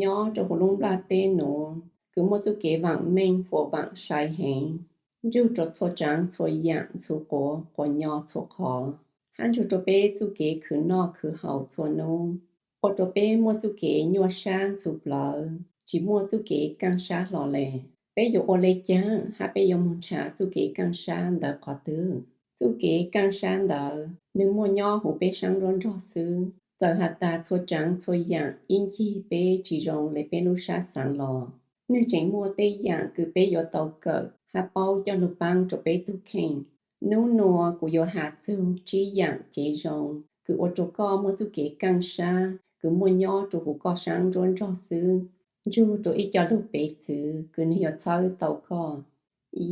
nyob rau huv lub nplaj teb nuav kws muaj txuj kev vaam meej huam vaam sai heev, nrug rua txhua tsaav txhua yaam ntxhuv quav quas nyo txhua qhov, hab nrug rua peb txuj kev khwv noj khwv haus txhua nub, ua rua peb muaj txuj kev nyuaj sab ntxhuv plawv, tsi muaj txuj kev kaaj sab hlo le. Peb yuav ua le caag hab peb yuav moog nrhav txuj kev kaaj sab ntawd qhov twg? Txuj kev kaaj sab ntawd nwg muaj nyob huv peb saab nruab nrog xwb. Txawm has tas txhua tsaav txhua yaam ib ncig peb tsi zoo le peb lub sab xaav los, nwg tseem muaj tej yaam kws peb yuav tau kawm hab paub coj lug paab rua peb tug kheej. Nub nua kuv yuav has txug tsib yaam kev zoo kws ua rua koj muaj txuj kev kaaj sab kws muaj nyob rua huv koj saab nruab nrog xwb, nrug rua ib co lug pev txwv kws nwg yuav txhawb tau koj.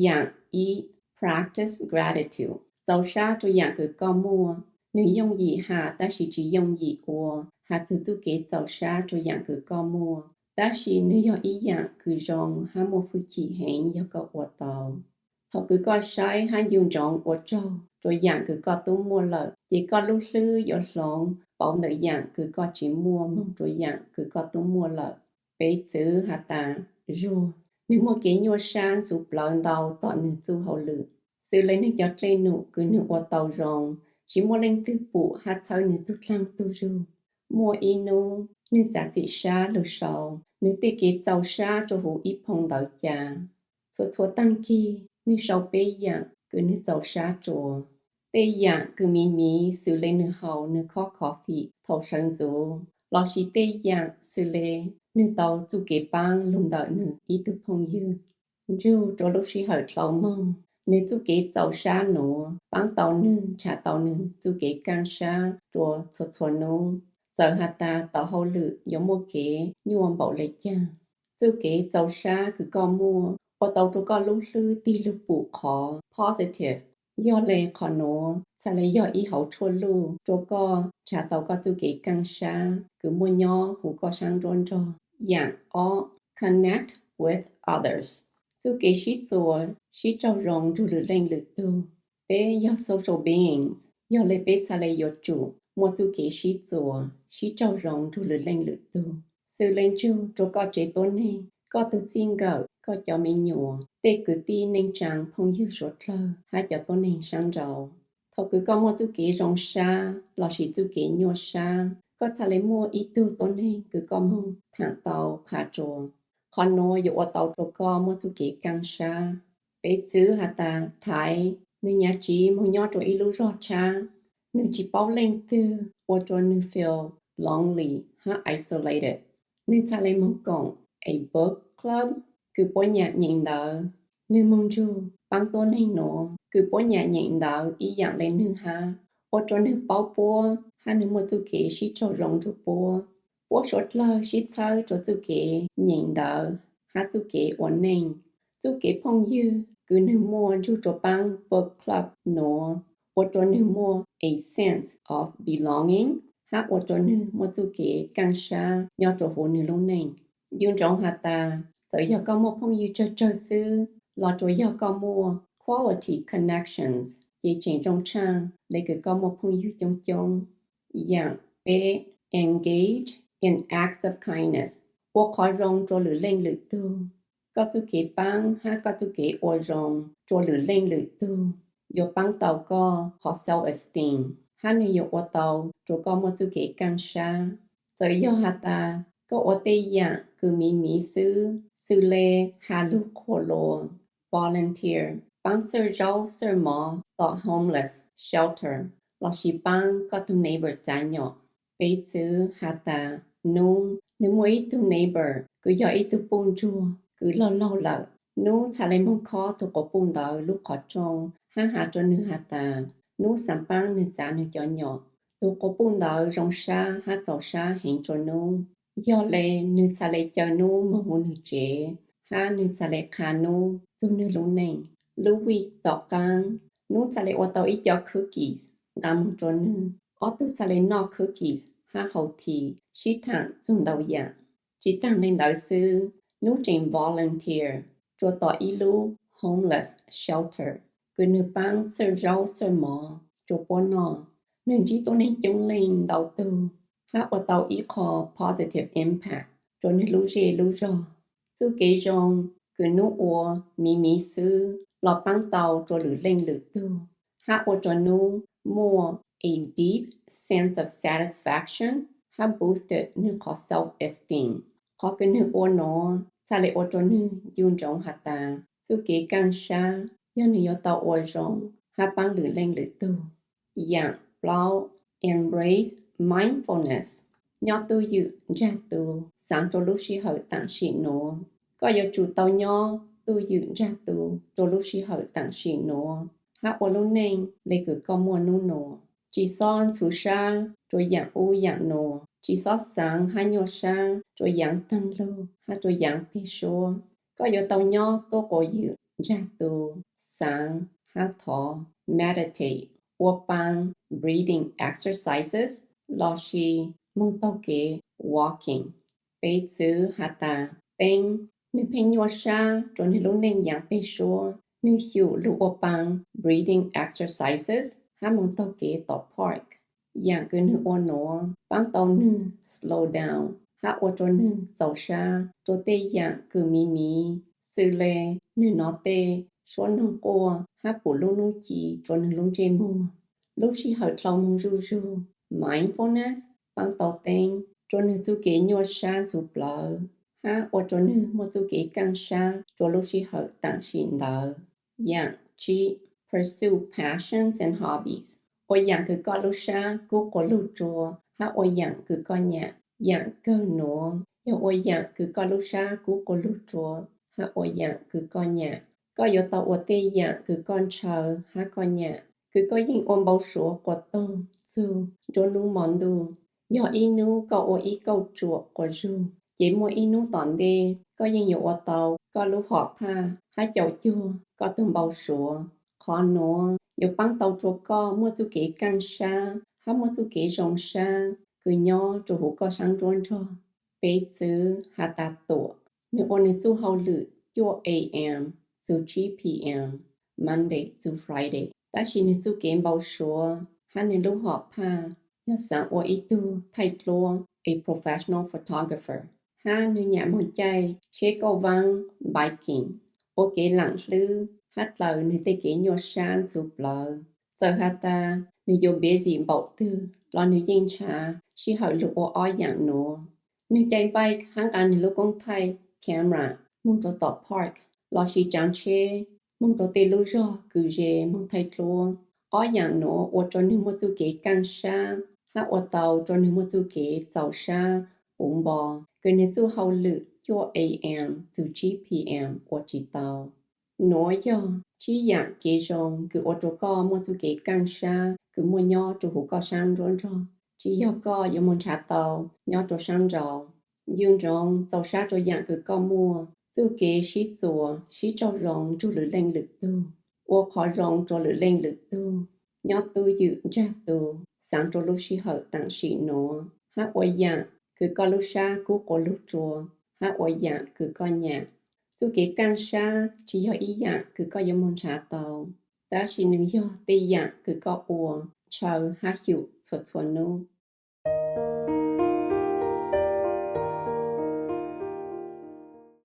Yaam ib, practice gratitude, txaus sab rua yaam kws koj muaj. Nwg yooj yim has tab sis tsi yooj yim ua. Has txug txuj kev txaus sab rua yaam kws koj muaj, tab sis nwg yog ib yaam kws zoo hab muaj fwj chim heev yog koj ua tau. Thaum kws koj saib hab ncu ntsoov ua tsaug rua yaam kws koj tub muaj lawm, ces koj lub hlwb yuav hloov pauv ntawm yaam kws koj tsi muaj moog rua yaam kws koj tub muaj lawm. Pev txwv has tas zuag, nwg muaj kev nyuaj sab ntxhuv plawv ntau tom nwg txuj hauj lwm, xws le nwg cov dlej num kws nwg ua tau zoo, tsi muaj leej twg pum hab txhawb nwg tug dlaag tug zug. Muaj ib nub nwg txav txim sab lug sau nwg tej kev txaus sab rua huv ib phoo ntawv ca. Txhua txhua taag kig nwg sau peb yaam kws nwg txaus sab rua. Tej yaam kws miv miv xws le nwg haus nwg khob coffee thaum sawv ntxuv, lossis tej yaam xws le nwg tau txuj kev paab lug ntawm nwg ib tug phooj ywg. Nrug rua lub sij hawm dlhau moog, nwg txuj kev txaus sab nuav paab tau nwg nrhav tau nwg txuj kev kaaj sab rua txhua txhua nub. Txawm has tas tom hauj lwm yuav muaj kev nyuaj npaum le caag, txuj kev txaus sab kws koj muaj ua tau rua koj lub hlwb tig lug pum qhov positive. Yog le qhov nuav txhaj le yog ib hauv tshuaj luj rua koj nrhav tau koj txuj kev kaaj sab kws muaj nyob huv koj saab nruab nrog. Yaam ob, connect with others, txuj kev sib txuas sib raug zoo nrug lwm leej lwm tug. Peb yog social beings, yog le peb txhaj le yuav tsum muaj txuj kev sib txuas sib raug zoo nrug lwm leej lwm tug, xws le nrug rua koj tsev tuab neeg, koj tug txij nkawm, koj cov me nyuam, tej kwv tij neej tsaa phooj ywg suav dlawg hab cov tuab neeg saab nrau. Thaum kws koj muaj txuj kev zoo sab lossis txuj kev nyuaj sab, koj txhaj le muaj ib tug tuab neeg kws koj moog thaam tau qha rua. Qhov nuav yuav ua tau rua koj muaj txuj kev kaaj sab. Pev txwv has tas Thaiv, nwg nyav tsiv moog nyob rua ib lub zog tshab, nwg tsi paub leej twg, ua rua nwg feel lonely hab isolated. Nwg txhaj le moog koom a book club kws puab nyam nyeem ntawv. Nwg moog nrug paab tuab neeg nuav kws puab nyam nyeem ntawv ib yaam le nwg hab, ua rua nwg paub puab hab nwg muaj txuj kev sib raug zoo nrug puab. Puab suav dlawg sib txhawb rua txuj kev nyeem ntawv hab txuj kev ua neej. Txuj kev phooj ywg kws nwg muaj nrug rua paab book club nuav ua rua nwg muaj a sense of belonging hab ua rua nwg muaj txuj kev kaaj sab nyob rua huv nwg lub neej. Ncu ntsoov has tas txawm yog koj muaj phooj ywg tsawg tsawg xwb, los rua yog koj muaj quality connections ces tseem zoo tshaaj le kws koj muaj phooj ywg coob coob. Yaam peb, engage in acts of kindness, ua qhov zoo rua lwm leej lwm tug. Koj txuj kev paab hab koj txuj kev ua zoo rua lwm leej lwm tug yuav paab tau koj qhov self-esteem, hab nwg yuav ua tau rua koj muaj txuj kev kaaj sab. Txawm yog has tas koj ua tej yaam kws miv miv xwb, xws le has lug qhuas luas, volunteer, paab xawj zaub xawj mov tom homeless shelter, lossis paab koj tug neighbor txav nyom. Pev txwv has tas Nub, nwg muaj ib tug neighbor kws yog ib tug puj ntsuag kws laug laug lawm. Nub txhaj le moog khob tug quas puj ntawd lub qhov rooj hab has rua nwg has tas Nub xaav paab nwg txav nwg cov nyom. Tug quas puj ntawd zoo sab hab txaus sab heev rua Nub. Yog le nwg txhaj le caw Nub moog huv nwg tsev, hab nwg txhaj le qha Nub txug nwg lub neej. Lub week tom qaab, Nub txhaj le ua tau ib co cookies nqaa moog rua nwg. Ob tug txhaj le noj cookies hab haus thi, sib thaam txug ntau yaam. Tsi taag le ntawd xwb, Nub tseem volunteer rua tom ib lub homeless shelter kws nwg paab xawj zaub xawj mov rua puab noj. Nwg ntsib tuab neeg coob leej ntau tug hab ua tau ib qho positive impact. rua nwg lub zej lub zog. Txuj kev zoo kws nub ua miv miv xwb los paab tau rua lwm leej lwm tug hab ua rua nub muaj a deep sense of satisfaction hab boosted nwg qhov self-esteem. Qhov kws nwg ua nuav txhaj le ua rua nwg ncu ntsoov has tas txuj kev kaaj sab yog nwg yuav tau ua zoo hab paab lwm leej lwm tug. Yaam plaub, embrace mindfulness, nyob tub ywm ntsag tu, xaav rua lub sij hawm taam sim nuav. Koj yuav tsum tau nyob tub ywm ntsag tu rua lub sij hawm taam sim nuav hab ua lub neej le kws koj muaj nub nuav. Tsi xob ntxhuv sab rua yaam ub yaam nuav, tsi xob xaav hab nyuaj sab rua yaav taag lug hab rua yaav peg suab. Koj yuav tau nyob tuab quas ywm ntsag tu, xaav hab thov, meditate, ua paa, breathing exercises, lossis moog taug kev, walking. Peb txwv has tas Teeb, nwg pheej nyuaj sab rua nwg lub neej yaav peg suab, nwg xyum lug ua paa, breathing exercises, hab moog taug kev tom park. Yaam kws nwg ua nuav paab tau nwg slow down hab ua rua nwg txaus sab rua tej yaam kws miv miv, xws le nwg nov tej suab noog quaj hab pum lub nub ci rua nwg lub ntsej muag. Lub sij hawm dlhau moog zuj zug, mindfulness, paab tau Teeb rua nwg txuj kev nyuaj sab ntxhuv plawv hab ua rua nwg muaj txuj kev kaaj sab rua lub sij hawm taam sim ntawd. Yaam tsib, pursue passions and hobbies, ua yaam kws koj lub sab kub quas lug rua hab ua yaam kws koj nyam. Yaam kawg nuav yog ua yaam kws koj lub sab kub quas lug rua hab ua yaam kws koj nyam. Koj yuav tau ua tej yaam kws koj ntshaw hab koj nyam, kws koj yeej ua npau suav quas toog txug nruab nub mo ntuj. Yog ib nub koj ua ib kauj tsuam quas zug, ces muaj ib nub tom ntej koj yeej yuav ua tau koj lub hom phaj hab caum cuag koj tug npau suav. Qhov nuav yuav paab tau rua koj muaj txuj kev kaaj sab hab muaj txuj kev zoo sab kws nyob rua huv koj saab nruab nrog. Peb txwv has tas Tuam, nwg ua nwg txuj hauj lwm cuaj a.m. txug tsib p.m. Monday txug Friday, tab sis nwg txuj kev npau suav hab nwg lub hom phaj yog xaav ua ib tug thaij duab, a professional photographer, hab nwg nyam moog caij tsheb kauj vaab, biking, ua kev laam hlwb hab dlaws nwg tej kev nyuaj sab ntxhuv plawv. Txawm has tas nwg yuav busy npaum twg los nwg yeej nrhav sij hawm lug ua ob yaam nuav. Nwg caij bike hab nqa nwg lub koob thaij, camera, moog rua tom park lossis tsaav tsheb moog rua tej lub zog kws ze moog thaij duab. Ob yaam nuav ua rua nwg muaj txuj kev kaaj sab hab ua tau rua nwg muaj txuj kev txaus sab puv npo kws nwg txuj hauj lwm cuaj a.m. txug tsib p.m. ua tsi tau. Nuav yog tsib yaam kev zoo kws ua rua koj muaj txuj kev kaaj sab kws muaj nyob rua huv koj saab nruab nrog, tsi yog koj yuav moog nrhav tau nyob rua saab nraud. Ncu ntsoov txaus sab rua yaam kws koj muaj. Txuj kev sib txuas sib raug zoo nrug lwm leej lwm tug, ua qhov zoo rua lwm leej lwm tug, nyob tub ywm ntsag tu, xaav rua lub sij hawm taam sim nuav hab ua yaam kws koj lub sab kub quas lug rua hab ua yaam kws koj nyam. Txuj kev kaaj sab tsi yog ib yaam kws koj yuav moog nrhav tau, tab sis nwg yog tej yaam kws koj ua, ntshaw hab xyum txhua txhua nub.